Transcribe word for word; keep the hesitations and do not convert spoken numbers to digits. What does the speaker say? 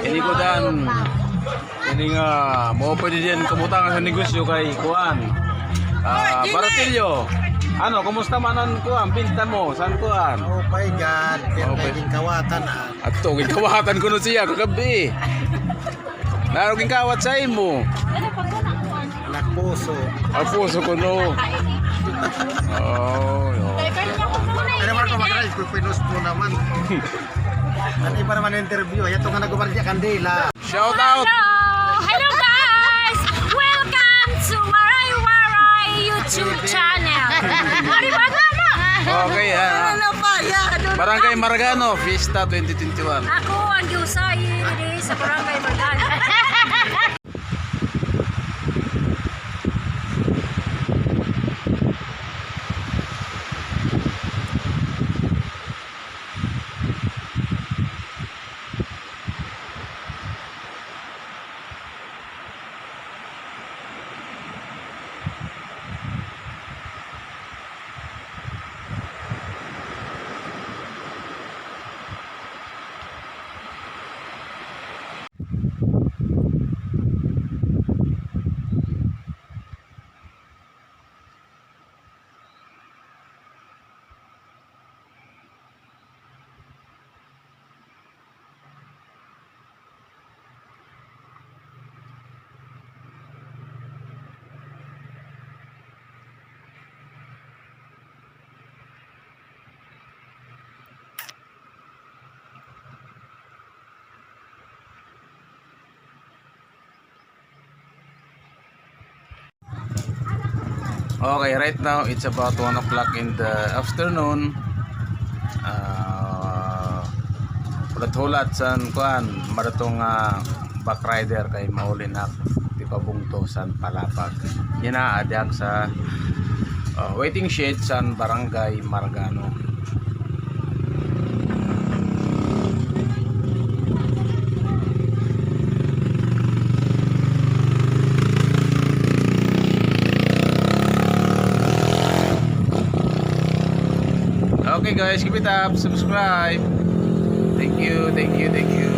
Ini ko dan. Ini nga, mo pwede diyan kabutangan sa negosyo kay kuan. Ah, Baratillo. Ano, kumusta man an kuan, binta mo? San kuan? Oh my God, pero okay. Kay ginkawatan, ah. Ato, ginkawatan kuno siya kagab-i. Naro ginkawat sa imo? Anak puso. Anak puso kuno. Oh, no. Ano man ko magkakais, pipinos mo naman. Ano iba naman interview? Ayaw to nga nagkukuha siya kandila. Shout out! Hello! Hello, guys! Welcome to Waray Waray YouTube channel. Ari ba na? Okay, ah. Ano na pa? Yan, ano na? Barangay Maragano, Fiesta twenty twenty-one. Ako ang giusayi diri sa Barangay Maragano. Okay, right now it's about one o'clock in the afternoon. Ah, hulat-hulat san kuan, maratong, ah, backrider kay mauli na tipabungto san Palapag. Yana, adi ak sa, ah, waiting shed san Barangay Maragano. Okay guys, keep it up, subscribe. Thank you, thank you, thank you.